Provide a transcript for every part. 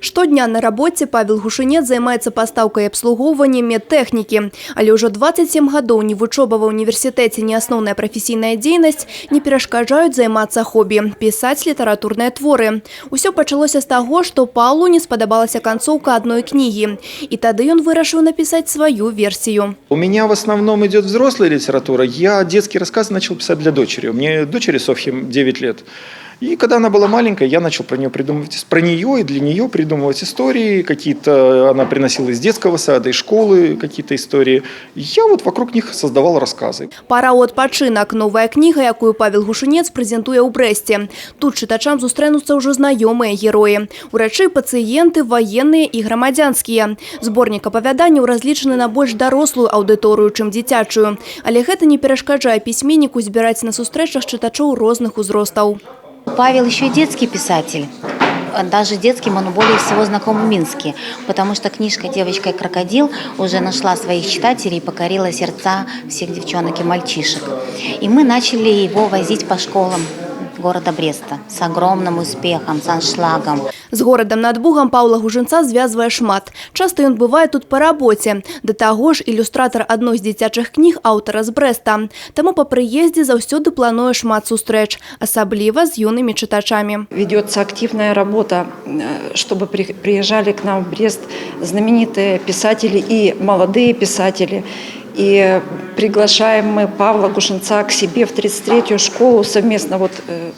Штодня на рабоце Павел Гушынец займаецца пастаўкай і абслугоўваннем медтэхнікі. Але ўжо 27 гадоў ні вучоба ва універсітэце, ні асноўная прафесійная дзейнасць не перашкаджаюць займацца хобі – пісаць літаратурныя творы. Усё пачалося з таго, што Паўлу не спадабалася канцоўка адной кнігі. І тады ён вырашыў напісаць сваю версію. У меня в основном идет взрослая литература. Я детский рассказ начал писать для дочери. У меня дочери Софье 9 лет. И когда она была маленькая, я начал про нее придумывать, про нее и для нее придумывать истории. Какие-то она приносила из детского сада, из школы какие-то истории. И я вот вокруг них создавал рассказы. «Пара ў адпачынак» – новая кніга, якую Павел Гушынец прэзентуе ў Брэсце. Тут чытачам сустрэнуцца ўжо знаёмыя героі. Урачы, пацыенты, ваенныя і грамадзянскія. Зборнік апавяданняў разлічаны на больш дарослую аўдыторыю, чым дзіцячую. Але гэта не перашкаджае пісьменніку збіраць на сустрэчах чытачоў розных узростаў. Павел еще и детский писатель. Даже детским он более всего знаком в Минске, потому что книжка «Девочка и крокодил» уже нашла своих читателей и покорила сердца всех девчонок и мальчишек. И мы начали его возить по школам города Бреста с огромным успехом, с аншлагом. З горадам над Бугам Паўла Гужынца звязвае шмат. Часта ён бывае тут па рабоце. Да таго ж, ілюстратар адной з дзіцячых кніг аўтара з Брэста. Таму па прыездзе заўсёды плануе шмат сустрэч, асабліва з юнымі чытачамі. Ведется активная работа, чтобы приезжали к нам в Брест знаменитые писатели и молодые писатели. И приглашаем мы Павла Гушинца к себе в 33-ю школу, совместно вот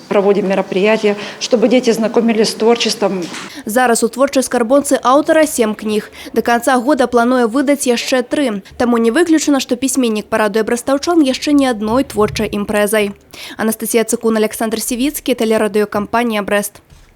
проводим мероприятия, чтобы дети знакомились с творчеством. Зараз у творчай скарбонцы аўтара сем кніг. Да канца года плануе выдаць яшчэ тры. Таму не выключана, што пісьменнік парадуе брастаўчан яшчэ не адной творчай імпрэзай. Анастасія Цыкун, Аляксандр Сівіцкі, тэлерадыёкампанія «Брэст».